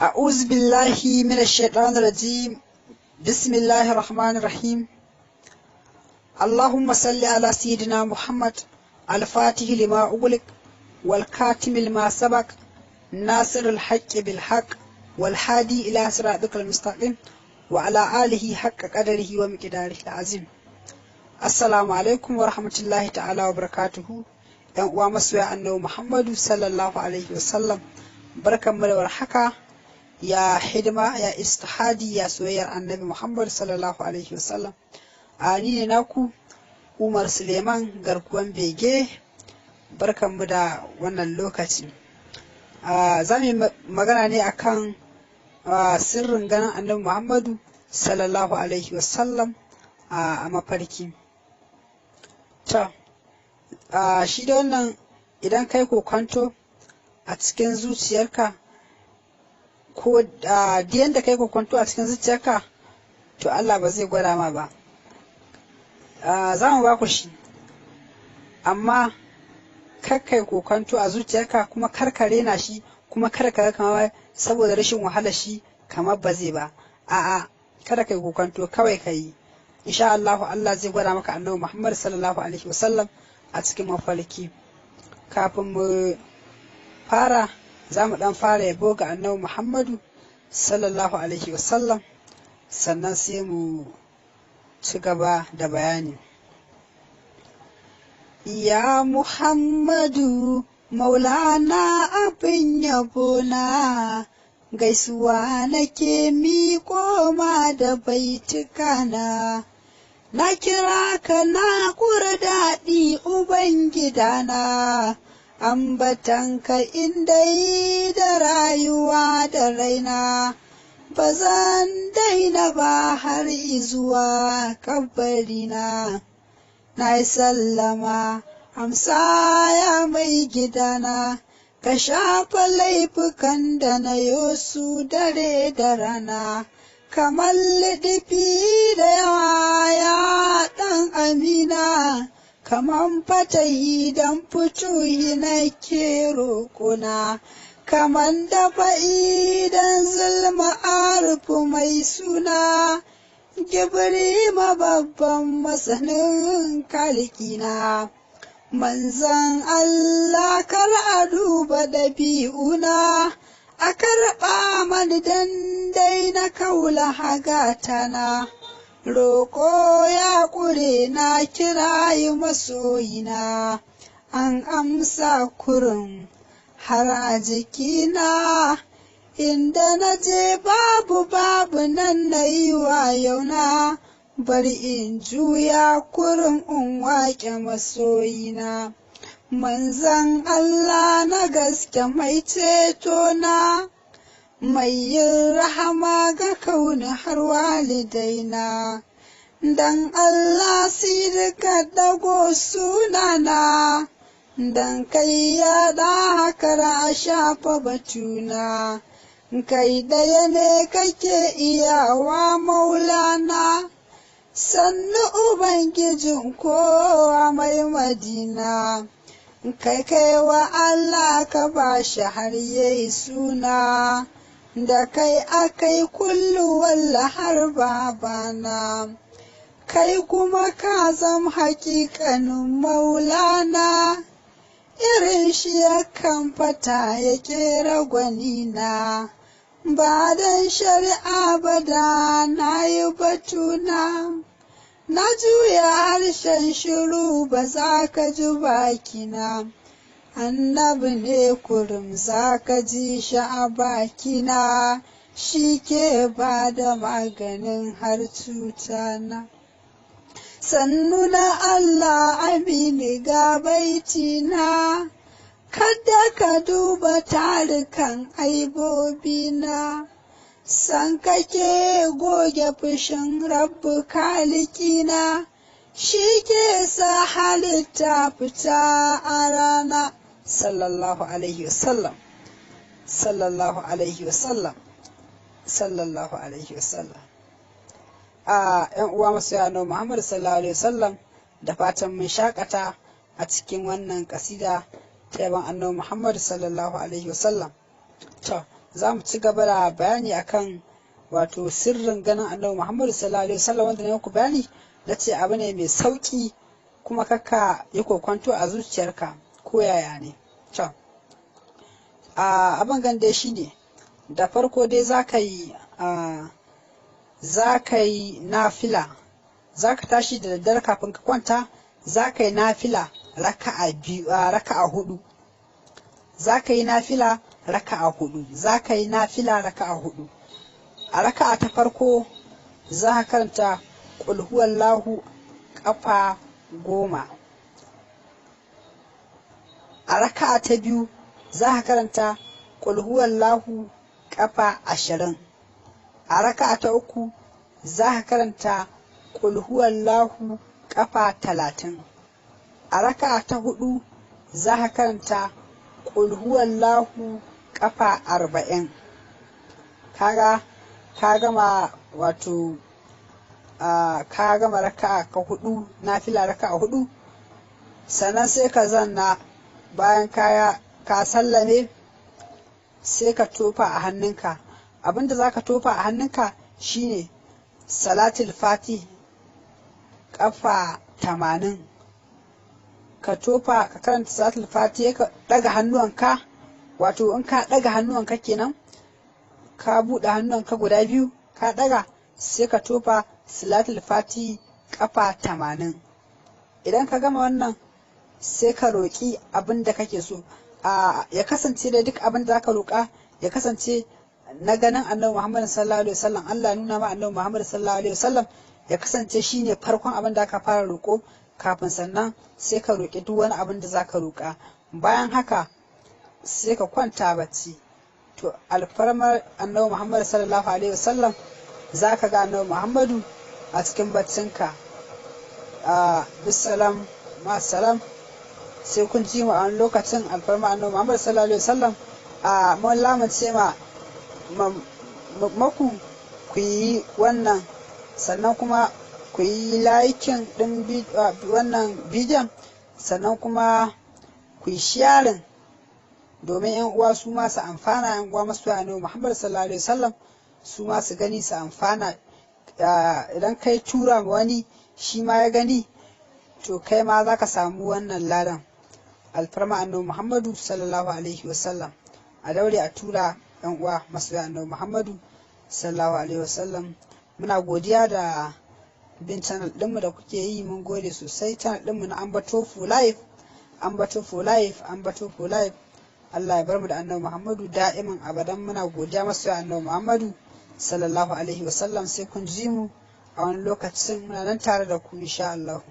أعوذ بالله من الشيطان الرجيم. بسم الله الرحمن الرحيم. اللهم صل على سيدنا محمد الفاتح لما أغلق والكاتم لما سبق ناصر الحق بالحق والهادي إلى صراطك المستقيم وعلى آله حق قدره ومقداره العظيم. Assalamu alaikum wa rahmatullahi ta'ala wa barakatuhu. ‘Yan uwa masoya annabi Muhammadu sallallahu alaihi wasallam, barkanmu da warhaka, ya hidima, ya istihadi, ya soyayyar annabi Muhammadu sallallahu alaihi wasallam. A ni ne naku Umar Suleiman garkuwan bege, barkanmu da wannan lokaci. Za mu yi magana ne akan sirrin ganin annabi Muhammadu sallallahu alaihi wasallam a mafarki. To, shi da wannan idan kai kokwanto a cikin zuciyarka, ko yanda kai kokwanto a cikin zuciyarka, to Allah ba zai gwada ma ba. Za mu ba ku shi, amma kar kai kokwanto a zuciyarka, kuma kar ka rena shi, kuma kar ka ga kamar saboda rashin wahala shi kamar ba zai ba. A'a, kada kai kokwanto, kawai ka yi. Insha Allah Allah zai gwada maka annabi Muhammad sallallahu alaihi wasallam a cikin mafarki. Kafin mu fara, za mu dan fara yabo ga annabi Muhammadu sallallahu alaihi wasallam, sannan sai mu ci gaba da bayani. Ya Muhammadu Maulana abin yabona, gaisuwa nake miƙo ma da baitukana. Na kira ka na ƙura daɗi Ubangidana, ambatanka inda yi da rayuwa da raina, ba zan daina ba har izuwa kabarina. Na yi sallama, amsa ya mai gidana, ka shafa laifukan da na yo su dare da rana, kamar liɗifi da yawa ya ɗan amina, kamar fatahi don fituhi na ke roƙona, kamar dafa'i don zulma arufu mai suna, Gibrima babban masanin kalikina. Manzan Allah kar a duba ɗabi'una, a karɓa mani dandai na kaula hagatana, roƙo ya ƙure na kirayi masoyina, an amsa kurin har a jikina, inda na je babu babu nan na yi wa yauna, bari in juya kurin in waƙe masoyina. Manzan Allah na gaske mai ceto na, mai yin rahama ga kauni har walidaina. Dan Allah ka ɗago sunana, dan kai ya hakar a shafa batuna. Kai ɗaya ne kake iyawa maulana, sannu Ubangijin kowa mai Madina. Kai kai wa Allah ka ba shi har yayi suna, da kai akai kullu walla har babana. Kai kuma ka zam haƙiƙanin maulana, irin shi yakan fata ya ƙera gwanina. Ba dan shari'a ba da na yi batuna, na juya harshen shiru ba za ka ji bakina, annabi ne kurum za ka ji shi a bakina, shi ke ba da maganin har cutana. Sannu na Allah amini ga baitina, kada ka duba tarukan aibobina, san kake goge fushin rabbu kalikina, shi ke sa halitta fita a rana. Sallallahu alaihi wasallam, sallallahu alaihi wasallam, sallallahu alaihi wasallam. A ‘yan uwa masoya annabi Muhammad sallallahu alaihi wasallam, da fatan mun shakata a cikin wannan kasida ta yaban annabi Muhammad sallallahu alaihi wasallam. To, Za mu ci gaba da bayani akan wato sirrin ganin Annabi Muhammadu sallallahu alaihi wasallam, wanda na muku bayani na ce abu ne mai sauki, kuma kaka yi kokwanto a zuciyarka ko yaya ne. To, abin gan dai shine, da farko dai za ka yi nafila. Za ka tashi da daddare kafin ka kwanta, za ka yi nafila raka'a biyu, raka'a hudu. Za ka yi nafila raka'a hudu, za ka yi nafila raka'a hudu. A raka'a ta farko za ka karanta ƙulhuwallahu ƙafa 10. A raka'a ta biyu za ka karanta ƙulhuwallahu ƙafa 20. A raka'a ta uku za ka karanta ƙulhuwallahu ƙafa 30. A raka'a ta hudu za ka karanta ƙulhuwallahu ƙafa 40. Kaga ka gama, wato ka gama raka'a ka hudu, nafila raka'a hudu. Sannan sai ka zanna. Bayan kaya ka sallame, sai ka tofa a hannunka. Abinda za ka tofa a hannunka shine Salatul Fati kafa 80. Ka tofa, ka karanta Salatul Fati, ka daga hannuwanka. Wato in ka daga hannuwanka kenan, ka buɗe hannuwanka guda biyu, ka daga, sai ka tofa Salatul Fati kafa 80. Idan ka gama wannan, sai ka roƙi abin da kake so. A ya kasance da duk abin da zaka roƙa ya kasance na ganin Annabi Muhammad sallallahu alaihi wasallam, Allah nuna ma Annabi Muhammad sallallahu alaihi wasallam, ya kasance shine farkon abin da aka fara roƙo. Kafin sannan sai ka roƙi duk wani abin da zaka roƙa. Bayan haka sai ka kwanta bacci. To, alfarmar Annabi Muhammad sallallahu alaihi wasallam, zaka ga Annabi Muhammadu a cikin baccinka. A bisalam, ma salam, sai kun ji mu a wani lokacin, alfarma Annabi Muhammad sallallahu alaihi wasallam. A mun lamunce ma maku ku yi wannan, sannan kuma ku yi liking din wannan bidiyon, sannan kuma ku yi sharing domin yan uwa su ma su amfana, yan uwa masu Annabi Muhammad sallallahu alaihi wasallam su ma su gani su amfana. Idan kai tura ma wani, shi ma ya gani, to kai ma za ka samu wannan ladan, alfarma Annabi Muhammadu sallallahu alaihi wasallam. A daure a tura, yan uwa masu Annabi Muhammadu sallallahu alaihi wasallam. Muna godiya da bin channel ɗinmu da kuke yi, mun gode sosai. Channel ɗinmu na Ambato for Life, Ambato for Life, Ambato for Life. Allah ya bar mu da Annabi Muhammadu da'iman abadan. Muna godiya masu Annabi Muhammadu sallallahu alaihi wasallam. Sai kun ji mu a wani lokacin, muna nan tare da ku insha Allah.